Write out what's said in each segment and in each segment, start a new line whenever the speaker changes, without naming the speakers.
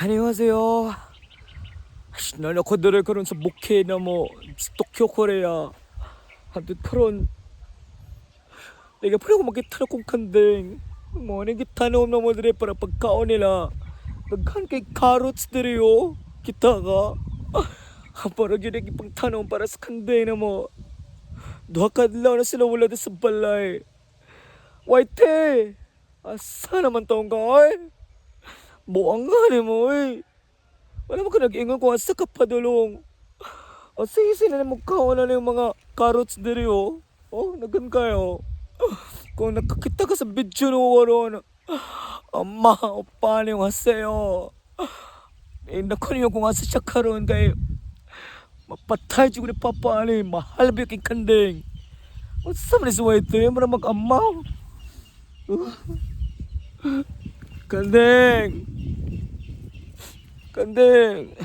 안녕하세요. 나나 ko karon sa bukid na mo sa Tokyo, Korea. Hantod karon Lagi pa ko makita na kong kanding. Mo ni gitanom na mo dire para pagkaon nila. Daghan kay carrots dire oh. Kita ka. Para gyud ang ipangtanom para sa kanding na mo. Duha ka adlaw na sila wala sa balay. White! Asa naman taong ka oy? Buang nga ni mo oy. Wala mo ka nag-ingon kung asa ka padulong. O sige, sila na mukha na yung mga carrots diri oh. Oh, nagan kayo. Kung nakakita ka sa video no karon. Ama, o paano yung haseyo. Eh, naku niyo kung asa siya karon kay mapatay jud ko ni Papa ani, mahal ba yung kanding. Unsa man ni si White, mo na mag-amaw. Kanding! Kanding!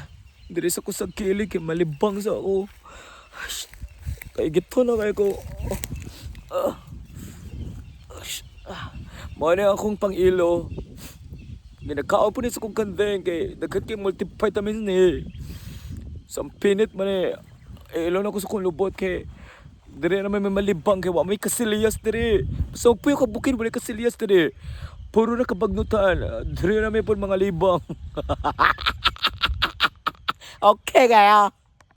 Diri sa ko sa kili kay malibang sa ako. Kay gito na kay ko. Mao na akong pang-ilo. Ginakaon po ni sa kong kanding kay daghan kay multivitamins ni. Sa pinit man eh. Ilo na ko sa kong lubot kay dire na may malibang kay wa may kasiliyas dire. So puyo ka bukid, wala kasiliyas dire. Puro na kabagnutan. Dire na may po mga libang. Okay kaya.